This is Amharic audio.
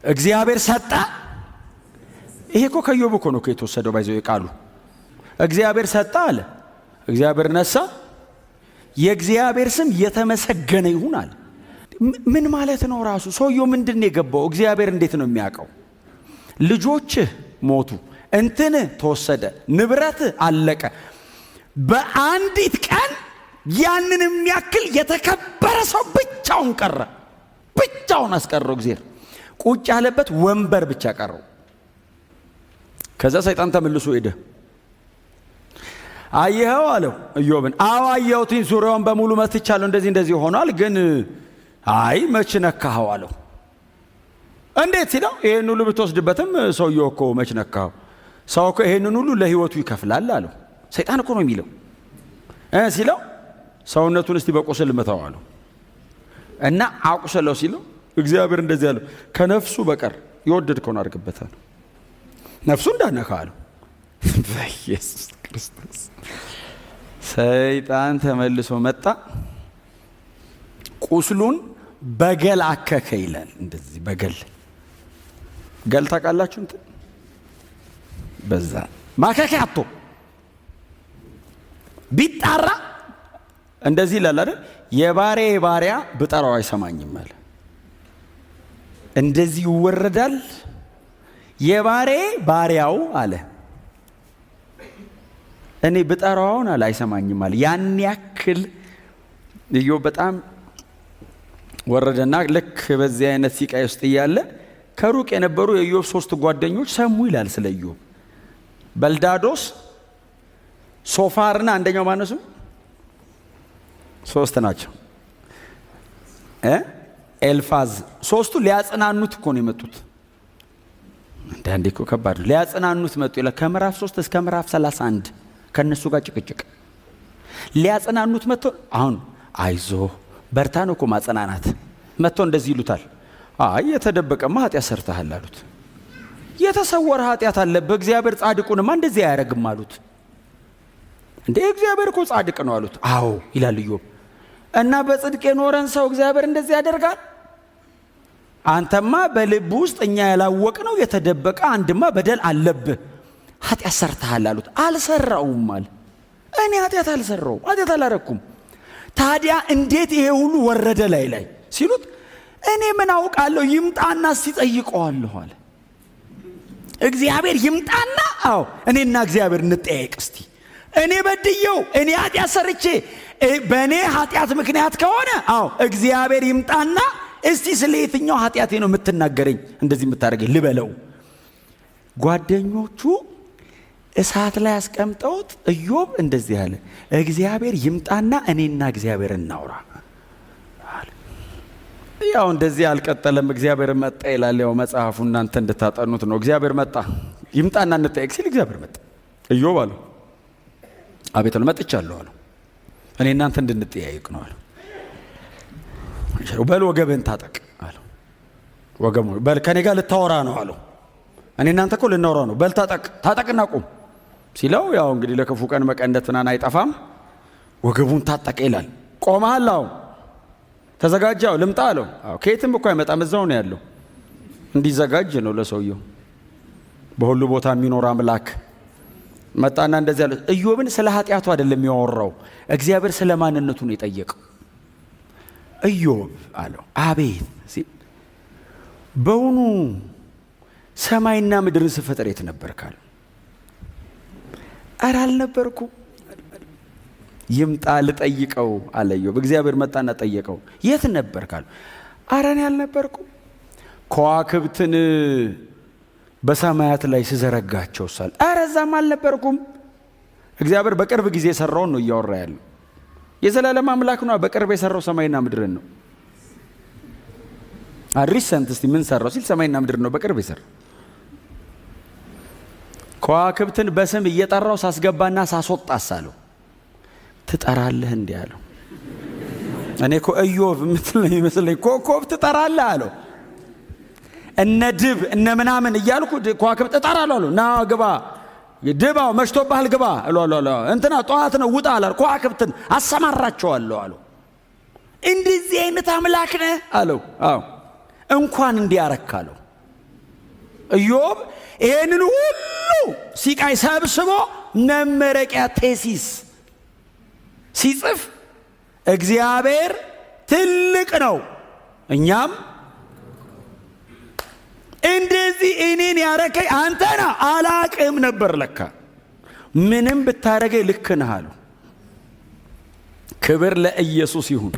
እግዚአብሔር ሰጠ። ይሄ እኮ ከኢዮብ እኮ ነው የተወሰደው። By the way ቃሉ እግዚአብሔር ሰጠ አለ፣ እግዚአብሔር ነሳ፣ የእግዚአብሔር ስም የተመሰገነ ይሁን አለ። ምን ማለት ነው? ራሱ ሰውየው ምንድን ነው የገባው? እግዚአብሔር እንዴት ነው የሚያውቀው? ልጆችህ ሞቱ፣ እንትንህ ተወሰደ፣ ንብረትህ አለቀ። በአንዲት ቀን ያንን የሚያክል የተከበረ ሰው ብቻውን ቀረ። ብቻውን አስቀረው እግዚአብሔር። ቁጭ ያለበት ወንበር ብቻ ቀረው። ከዛ ሰይጣን ተመልሶ ሄደ። አየኸው አለው ኢዮብን። አዎ አየሁትኝ፣ ዙሪያውን በሙሉ መትቻለሁ፣ እንደዚህ እንደዚህ ሆኗል። ግን አይ መች ነካኸው አለው። እንዴት ሲለው ይሄን ሁሉ ብትወስድበትም ሰውየው እኮ መች ነካኸው፣ ሰው እኮ ይሄንን ሁሉ ለህይወቱ ይከፍላል አለው። ሰይጣን እኮ ነው የሚለው ሲለው ሰውነቱን እስቲ በቁስል ምታው አለው እና አቁስለው ሲለው እግዚአብሔር እንደዚህ አለው፣ ከነፍሱ በቀር የወደድከውን አድርግበታል፣ ነፍሱ እንዳነካ አለው። በኢየሱስ ክርስቶስ ሰይጣን ተመልሶ መጣ። ቁስሉን በገል አከከ ይላል። እንደዚህ በገል ገል ታውቃላችሁ? እንትን በዛ ማከኪያ አጥቶ ቢጣራ እንደዚህ ይላል አይደል? የባሪያዬ ባሪያ ብጠራው አይሰማኝም አለ። እንደዚህ ይወረዳል። የባሪያዬ ባሪያው አለ እኔ ብጠራው አሁን አለ አይሰማኝም አለ። ያን ያክል ኢዮብ በጣም ወረደና ልክ በዚህ አይነት ሲቃይ ውስጥ እያለ ከሩቅ የነበሩ የኢዮብ ሶስት ጓደኞች ሰሙ ይላል ስለ ኢዮብ። በልዳዶስ፣ ሶፋርና አንደኛው ማነው ስሙ? ሶስት ናቸው። ኤልፋዝ። ሶስቱ ሊያጽናኑት እኮ ነው የመጡት። አንዳንዴ እኮ ከባድ ነው። ሊያጽናኑት መጡ ይላል። ከምዕራፍ 3 እስከ ምዕራፍ 31 ከእነሱ ጋር ጭቅጭቅ። ሊያጽናኑት መጥቶ አሁን አይዞ በርታ ነው እኮ ማጽናናት። መጥቶ እንደዚህ ይሉታል። አይ የተደበቀማ ኃጢአት ሰርተሃል አሉት። የተሰወረ ኃጢአት አለብህ፣ እግዚአብሔር ጻድቁንማ እንደዚህ አያደርግም አሉት። እንዴ እግዚአብሔር እኮ ጻድቅ ነው አሉት። አዎ ይላል ኢዮብ። እና በጽድቅ የኖረን ሰው እግዚአብሔር እንደዚህ ያደርጋል? አንተማ በልብ ውስጥ እኛ ያላወቅነው የተደበቀ አንድማ በደል አለብህ፣ ኃጢአት ሰርተሃል አሉት። አልሰራውም አለ። እኔ ኃጢአት አልሰራውም፣ ኃጢአት አላረኩም። ታዲያ እንዴት ይሄ ሁሉ ወረደ ላይ ላይ ሲሉት እኔ ምን አውቃለሁ፣ ይምጣና ሲጠይቀዋለሁ አለ። እግዚአብሔር ይምጣና አዎ እኔና እግዚአብሔር እንጠያየቅ እስቲ። እኔ በድየው እኔ ኃጢአት ሰርቼ በእኔ ኃጢአት ምክንያት ከሆነ አዎ እግዚአብሔር ይምጣና እስቲ ስለ የትኛው ኃጢአቴ ነው የምትናገረኝ እንደዚህ የምታደርገኝ ልበለው። ጓደኞቹ እሳት ላይ አስቀምጠውት ኢዮብ እንደዚህ አለ፣ እግዚአብሔር ይምጣና እኔና እግዚአብሔር እናውራ አለ። ያው እንደዚህ አልቀጠለም። እግዚአብሔር መጣ ይላል ያው መጽሐፉ፣ እናንተ እንድታጠኑት ነው። እግዚአብሔር መጣ፣ ይምጣና እንጠየቅ ሲል እግዚአብሔር መጣ። ኢዮብ አለው አቤት አለው፣ መጥቻለሁ አለው። እኔ እናንተ እንድንጠያየቅ ነው አለው። በል ወገብህን ታጠቅ አለው። ወገቡ በል ከኔ ጋር ልታወራ ነው አለው። እኔ እናንተ እኮ ልናወራ ነው። በል ታጠቅ ታጠቅና ቁም ሲለው ያው እንግዲህ ለክፉ ቀን መቀነት ምናምን አይጠፋም። ወገቡን ታጠቀ ይላል። ቆመሃል? አዎ። ተዘጋጃው? ልምጣ አለው። አዎ። ከየትም እኮ አይመጣም፣ እዛው ነው ያለው። እንዲዘጋጅ ነው ለሰውየው። በሁሉ ቦታ የሚኖር አምላክ መጣና እንደዚህ አለ። ኢዮብን ስለ ኃጢአቱ አይደለም ያወራው፣ እግዚአብሔር ስለ ማንነቱ ነው የጠየቀው። ኢዮብ አለው አቤት ሲል በውኑ ሰማይና ምድርን ስፈጥር የት ነበርክ አለው። ኧረ አልነበርኩም። ይምጣ ልጠይቀው አለ ኢዮብ። እግዚአብሔር መጣና ጠየቀው። የት ነበርክ አለው። ኧረ እኔ አልነበርኩም። ከዋክብትን በሰማያት ላይ ስዘረጋቸው ሳል ኧረ እዛም አልነበርኩም። እግዚአብሔር በቅርብ ጊዜ የሰራውን ነው እያወራ ያለው። የዘላለም አምላክ ነው። በቅርብ የሰራው ሰማይና ምድርን ነው። Recent እስቲ ምን ሰራው ሲል ሰማይና ምድርን ነው በቅርብ የሰራው። ከዋክብትን በስም እየጠራው ሳስገባና ሳስወጣስ አለው። ትጠራለህ እንዲህ አለው። እኔ እኮ ኢዮብ የምትል ይመስለኝ ኮከብ ትጠራለህ አለው። እነ ድብ እነ ምናምን እያልኩ ከዋክብት እጠራለሁ አለው። ና ግባ ድባው መሽቶብሃል ግባ እለዋለሁ። እንትና ጠዋት ነው ውጣ አለ። ከዋክብትን አሰማራቸዋለሁ አለው። እንደዚህ አይነት አምላክ ነህ አለው። አዎ እንኳን እንዲያረክ አለው። ኢዮብ ይሄንን ሁሉ ሲቃይ ሰብስቦ መመረቂያ thesis ሲጽፍ እግዚአብሔር ትልቅ ነው፣ እኛም እንደዚህ እኔን ያረከኝ አንተና አላቅም ነበር፣ ለካ ምንም ብታረገኝ ልክ ነህ አሉ። ክብር ለኢየሱስ ይሁን።